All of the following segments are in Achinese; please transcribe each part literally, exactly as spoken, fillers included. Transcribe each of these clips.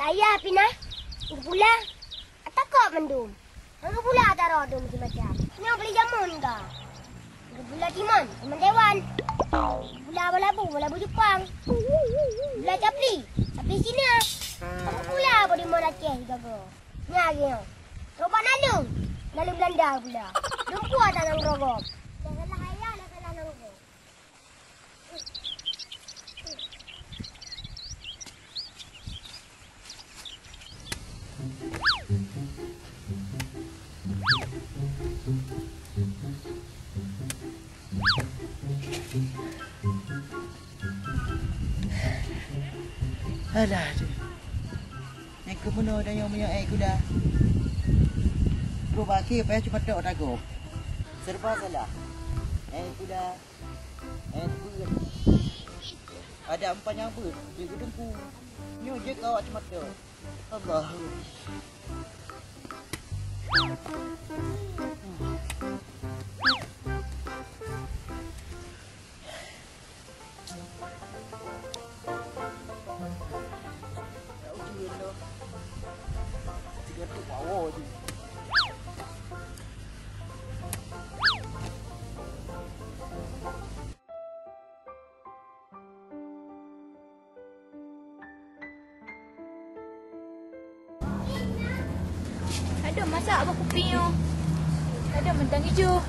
Ayah pih na, geupula, takot mandum. Hana geupula taroe dum simata. Nyoe beli jamun ka. Geupula timon, timon Taiwan. Geupula balabu, balabu Jepang. Geupula capli, capli Cina. Geupula bodi mon Aceh sigoe. Nyan lagèe nyoe. Trok bak naleueng, naleueng Beulanda geupula. Lumpur ata nanggroe gob. Dah salah ayah, dah salah nanggroe. Alah, aduh. Nyang keumeunyoe tanyoe meunyoe ék kuda. Trok bak akhé payah cumatok tagob. Serba salah. Ék kuda, ék beuet. Ada empat nyang beuet, di geuteungku. Nyoe jeuet keu awak cumatok. Allah. Aduh, masak apa kupi nyoe? Aduh, mentang ijo.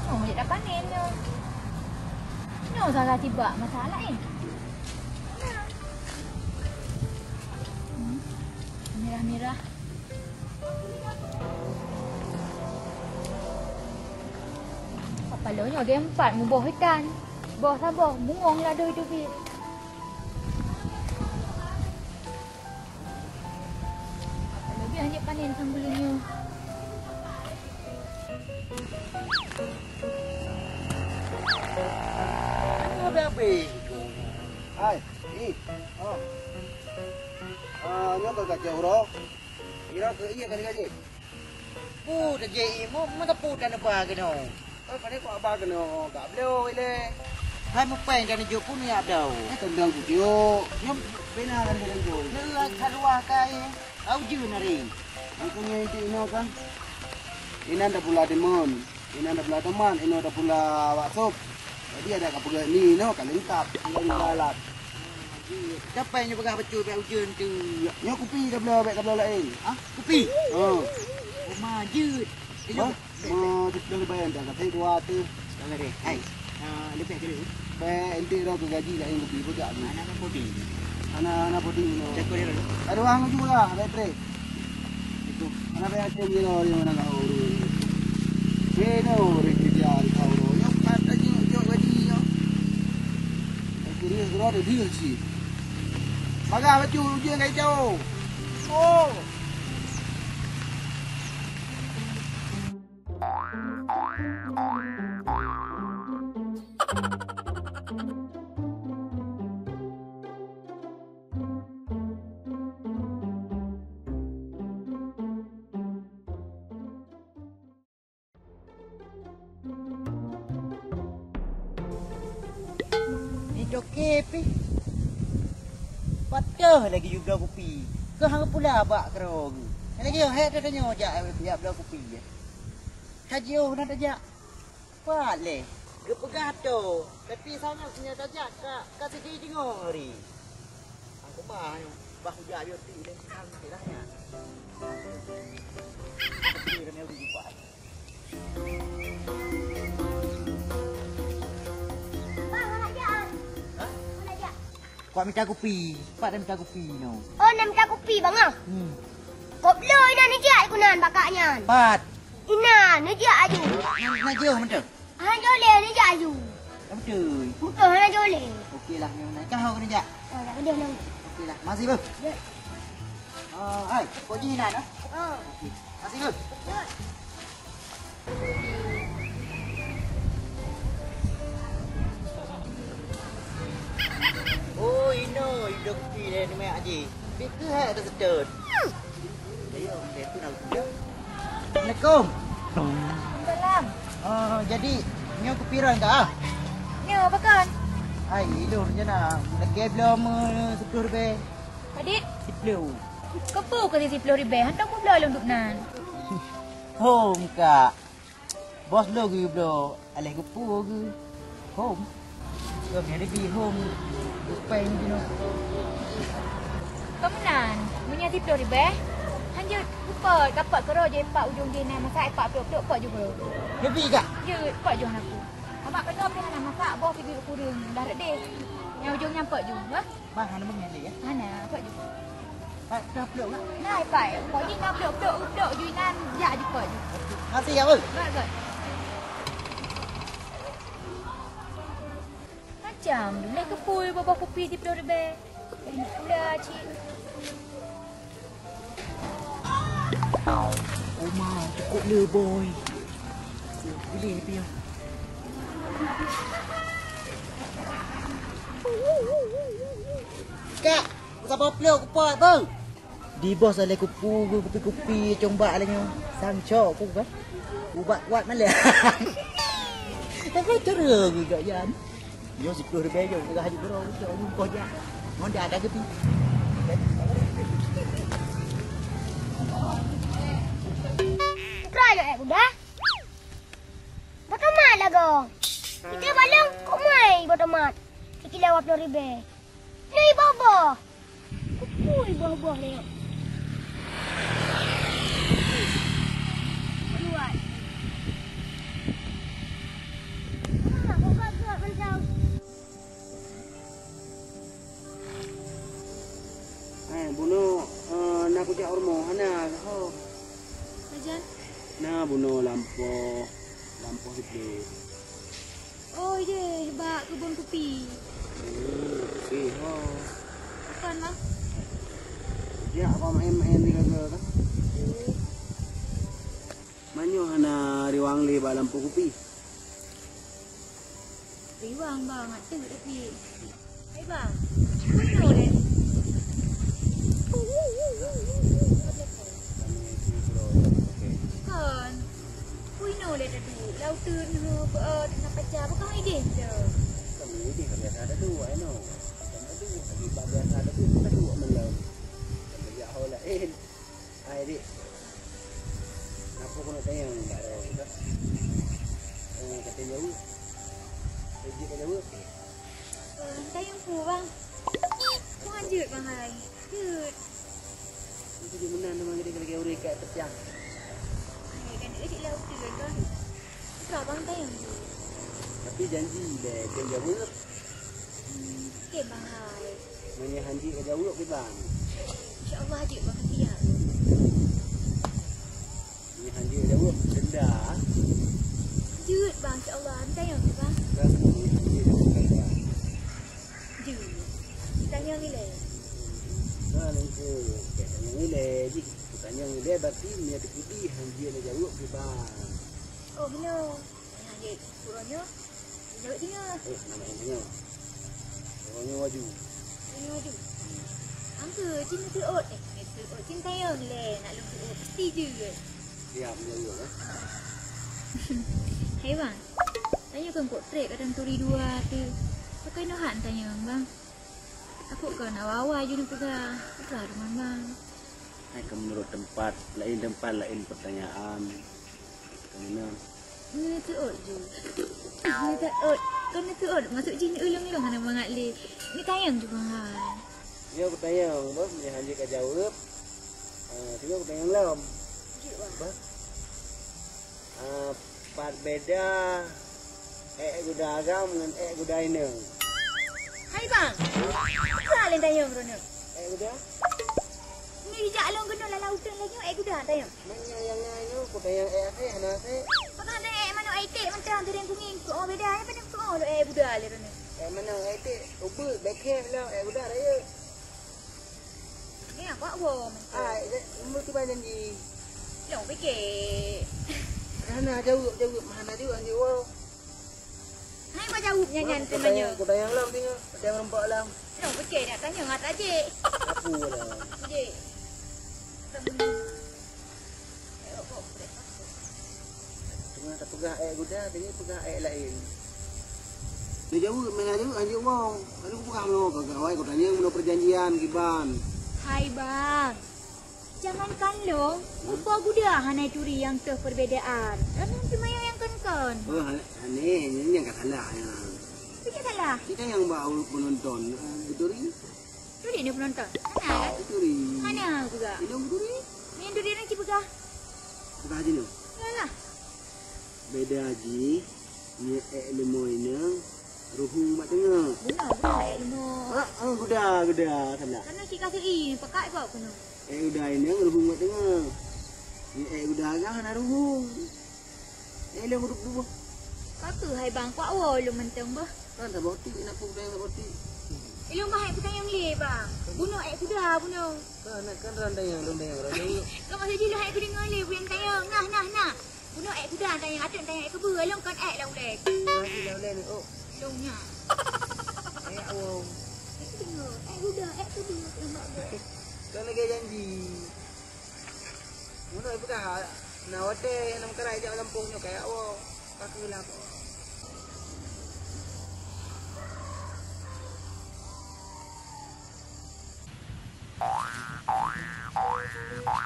Oh, jeuet dah panen nyoe. Nyoe salah tibak masalah, eh. Hmm, mirah-mirah. Paloe nyoe geuh empat muboh itan. Boh saboh, bungong ladôm teubiet. Paloe geuh hanjeuet panen sang buleuen nyoe. Aduh, habéh-habéh. Hai, ih, oh. Ah, nyoe ka kacau uroe. Ira keu iya kali gaji. Pu tajak imu, meuteupeu tan neuba keunoe. Oh, pane kok aba keunoe, gak bloe ilée. Hai mupeng dan jok pun ya bloe. Eh, tendang kucuk. Nyom bina dan berengkul. Neuak kaluwa kai. Au jeuen hari. Makanya itu ino kan. Inan dah pula timun. Inan dah pula teman, ino dah pula waksop. Jadi ada ka peugah ni ino ka lengkap. Tinggal alat. Siapa yang peugah betul bak ujeuen tu? Nyoe kupi dah bloe, bak dah bloe lain. Ah, kupi? Oh. Uma jeuet. Wah, ma, dah bayar dah, kata dua tu. Hai. Ah, lebih ke dulu. Bak ente dah ke gaji lain kupi peugah ni. Anak podi. Anak-anak podi ni. Jago dia dulu. Ada orang juga, baterai. Itu. Anak bak ente ni lah, yang mana kau urus. Beno, rezeki dia, kau urus. Yang kata jenguk-jenguk gaji nyo. Serius, keluar dia, dia sih. Pakai baju ujian kayak jauh. Oh. Ni toke pih. Patah lagi yue bloe kupi. Keu hang pula bak keudroe geuh. Lagi yo, hek tanyoe jak, jak bloe kupi. Ka jiôh na tajak. Pat lé. Geupeugah to. Tapi sangat seunyoe tajak ka, ka siji jingong hari. Aku bah nyoe, bah kujak yue ti lé. Hang ti lah nyan. Tapi kami udah jumpa. Bang, hana jak. Hah? Hana jak. Kuat mita kupi. Pat dah mita kupi nyoe. Oh, na mita kupi, Bang, ah? Hmm. Kop lo inan neujak ikeunan bak kak nyan. Pat. Inan, neujak aju. Na, na jeuh mantong. Hana joleh neujak aju. Betul. Betul, hana joleh. Okey lah, nyoe na. Kah kena jak. Oh, tak pedih nang. Okey lah. Masih, Bang. Ya. Ah, hai, kok jih inan, ah? Oh. Okey. Masih, Bang. Ya. Oh, inoe, inoe kupi lé ni mak Haji. Pih keuh hai ada seutôt. Ayo, saya tu nak kupi. Assalamualaikum. Waalaikumsalam. Ah, jadi, nyoe kupi rang tak ah? Nyoe, apa kan? Hai, ilôn je nak. Lagi belum, eh, sepuluh lebih. Adit, Siploh. Keupeue keu siploh ribèe? Hantom peubloe lôn duek nan. Hom, Kak. Bos lôn geubloe alèh keupeue geu. Hom. Gobnyan leubeh hom. Upèe jinoe. Ka meunan, meunyoe siploh ribèe, hanjeuet kupot, kapot keudroe jih pat ujong jih na, masak pat ploh-ploh, pot ju keudroe. Leubeh, Kak? Jeuet, pot ju na ku. Abak keudroe pih hana masak, boh pih kureueng, dah rot deh. Nyang ujong nyan pot ju, bah? Bah, hana meunyan lé, ya? Hana, pot ju. Pat ka ploh, Kak? Nah, pat. Pot jih na ploh-ploh, ploh ju inan, jak ju pot ju. Makasih, Kak, beuh. Baik, baik. Macam tu lé keupeue boh-boh kupi siploh ribèe. Pula cit. Oma, cukôp le, boy. Boleh piah. Kak, saboh ploh kupot, beuh. Di boh salèe kupu, kupi-kupi, combak lé nyoe. Sang cok ku kan. Ubat kuat malèe. Tapi cara ku gak yan. Nyoe siploh ribèe nyoe, teuka haju keudroe, cok nyoe boh jak. Ngon dah ada geuti. Kra jak, eh, budak. Boh tomat lagoe. Kita balong kok mai boh tomat. Sikilo dua puluh ribèe. Nyoe boh-boh. Kupui boh-boh nyoe. Kuat. Ah, kok gagak macam. Eh, bunoe, eh, na kujak u rumoh, hana, ho. Ajan? Na bunoe lampôh, lampôh siploh. Oh, iya, bak keubon kupi. Oh, kupi, ho. Bukan, Bang. Jak apa main-main di gaga tu? Manyoe hana riwang lé bak lampôh kupi. Riwang, Bang, ateueh tapi. Hai, Bang. Kuno deh. Kon. Kuno deh tadi. Lauteun ho, eh, tengah pacar. Bukan ideh tu. Kami ideh biasa ada dua, I know. Kan ada dua. Lagi biasa ada dua. Kita dua malam. Kan kerja hal lain. Hai, Dik. Kenapa kau nak tanya ni? Tak ada orang dah. Eh, kata jawab. Kerja dah jawab. Eh, tanya aku, Bang. Kau lanjut, Bang, hai. Jut. Itu dia menang nama kita lagi orang kat pecah. Hai, kan dia cik lau tu kan. Kau, Bang, tanya aku. Tapi janji deh, kau jawab. Hmm, okey, Bang, hai. Meunyoe hanjeuet ka jaweueb, kiban? Insya Allah jeuet, Bang, tapi ya. Meunyoe hanjeuet ka jaweueb, denda. Jeuet, Bang, insya Allah. Mita nyang tu, Bang. Bang, meunyoe hanjeuet ka jaweueb, denda. Jeuet. Tanyong ilèe. Nah, nangku. Tanyong ilèe jih. Tanyong ilèe berarti meunyoe teupudi hanjeuet ka jaweueb, kiban? Oh, beuna. Hanjeuet. Uroe nyoe, jaweueb singoh. Eh, nama yang singoh? Uroe nyoe waju. Uroe nyoe waju. Angke, cin seuôt. Eh, seuôt. Cin tayong lé, nak lôn seuôt. Pasti jeuet. Siap, jaweueb, eh. Hai, Bang. Tanyoe kan kok trek kadang turi dua tu. Pakai nohan tanyong, Bang. Aku kan awai-awai je neupeugah. Peugah deungon, Bang. Hai, ka meunurot teumpat, laén teumpat, laén peurtanyaan. Ka meunan. Neuteuôt ju. Neuteuôt. Kon neuteuôt, maksud jih ulông-ulông hana mangat lé. Neutanyong ju, Bang, hai. Nyoe kutanyong, beuh, meunyoe hanjeuet ka jaweueb. Ah, singoh kutanyong lom. Jeuet, Bang. Beuh. Ah, pat beda ék guda agam ngon ék guda inong? Hai, Bang. Peue lôn tanyong droeneuh? Ék guda? Meunyoe jijak lôn keunoe lam lauteuen lagèe nyoe, ék guda tanyong? Meunyoe nyang na nyoe, kutanyong ék asèe, hana asèe. Pakon hana ék manok, ék iték mantong, durian kuning, tu'oh beda, nyan padahai tu'oh lôn ék guda lé droeneuh. Ék manok, ék iték, ubeut, bèk khèh lom, ék guda rayeuk. Nyan, bak woe mantong. Ai, umur tu banyak ji. Lôn pike. Hana jaweueb, jaweueb, hana jaweueb, hanjeuet woe. Hai, bak jaweueb nyan, nyan, tanyong. Kutanyong lom, tanyong. Tanyong lom, bak lom. Lôn pike, nak tanyong, ngat aje. Apa lah? Aje. Teungoh tapeugah ék guda, teungoh peugah ék laén. Neujaweueb, meunan jaweueb, hanjeuet woe. Lalu kupeugah meunyoe, peugah awai, kutanyong meunyoe perjanjian kiban. Hai bang, jangankan lôn, upo guda hana ituri nyang teuh perbedaan. Lôn han teumanyong nyang kon-kon. Oh, ha-, aneh, nyan nyang ka salah nyan. Apa nyang salah? Kita nyang bak penonton, eh, geuturi. Turi ni penonton. Hana kan? Geuturi. Hana peugah. Inong geuturi. Nyang turi nyan ci peugah. Peugah jinoe. Yalah. Beda jih, nyeuk ék leumo inong, ruhueng bak teungoh. Beuna, beuna ék leumo. Ah, ah, guda, guda, salah. Karena cit ka seu'i, pakat kok keunoe. Ék guda inong, ruhueng bak teungoh. Nyeuk ék guda agam hana ruhueng. Ék lôn duek dua. Ka keuh hai bang, kuak woe lôn mantong beuh. Kan saboh tik, nak peue tanyong saboh tik. Ilôn bah hai peutanyong lé bang. Bunoe ék guda bunoe. Kan, kan ran tanyong, lôn tanyong, ran tanyong. Kau masa jih lôn hai kudeungoe lé, buyang tanyong. Nah, nah, nah. Bunoe ék guda tanyong, ateueng tanyong ék keubeue, lôn kon ék lam ulèe. Ah, di lam ulèe ni, oh. Lôn nyak. Ék awong. Ék kudeungoe, ék guda, ék keubeue, lôn bak beuet. Kan lagèe janji. Meunoe peugah, na watèe nyang meukarai jak gampông nyoe kaya woe. Ka keulang.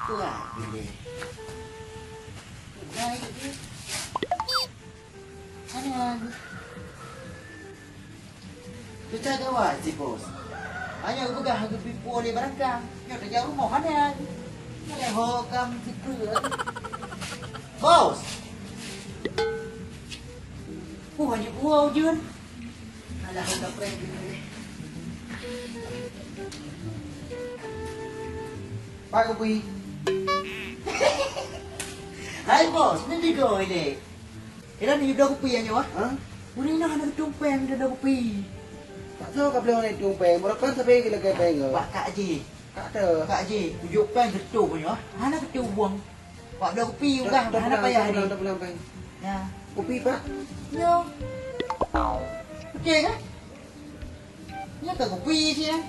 Wah, bileh. Udah itu. Sayang. Teuka gawat si bos. Hana geupeugah geupeu lé barangkang. Nyoe tajak rumoh hana. Nyoe lé ho kam sipeue. Bos. Puh hana puwoe ujeuen. Alah, udah prank. Pak Kupi. Hai bos, ni digo ini. Kira ni bloe kupi nyoe, ah? Ha? Ureueng inong hana geutueng péng, hana geutueng kupi. Tak tahu ka bloe hana geutueng péng, meurokok sampai geulegai péng ke? Bak kak jih. Kak tu. Kak jih, tujoh péng geutueng nyoe, hana geutueng buang. Bak bloe kupi, udah, hana payah ni. Tak pulang péng. Ya. Kupi, Pak? Yo. Oke kan? Nyoe ka kupi sih, eh.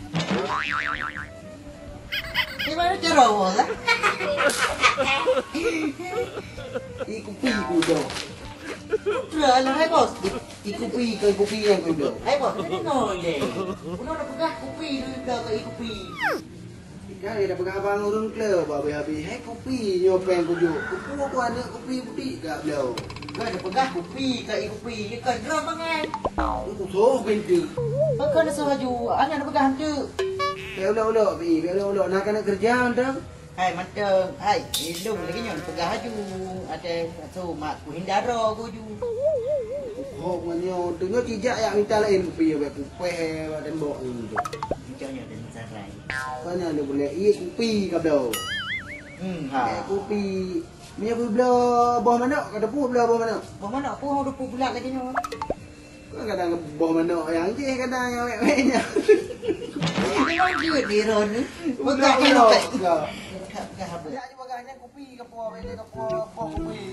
Di mana cara awak, eh? I kupi ku dah. Lah, alah, hai bos. I kupi, ke kupi nyang ku dah. Hai bos, ni nol deh. Udah peugah kupi dulu ke, ke i kupi. Kan dia dah peugah abang ureueng klub, habis-habis, hai kupi nyoe péng ku jok. Kupu aku aneuk kupi putik gak beliau. Kan dia peugah kupi, ke i kupi. Dia kan drum mangan. Aku soh pintu. Baka na soh laju, aneuk na peugah hantu. Bèk ulok-ulok, Bi, bèk ulok-ulok. Nah, keuneuk keureuja mantong. Hai, mantong. Hai, ilong lagèe nyoe peugah laju. Ada satu mak ku hindaro ku laju. Hok ngon nyoe, tu nyoe cijak yak mita laén kupi, bèk kupèh bak tembok ni. Nyoe nyoe dan sarai. Kana ada boleh iya kupi ka bloe. Hmm, ha. Bèk kupi. Meunyoe bloe boh manok, ka teupeu bloe boh manok. Boh manok pun udah pun bulat lagi nyoe. Kan kadang boh manok nyang jih, kadang nyang wèk-wèk nyan. Memang cute di Ron ni. Peugah ulok-ulok kan. Peugah, peugah apa? Yak je peugah nyan kupi ke po, wèk ke po, boh kupi.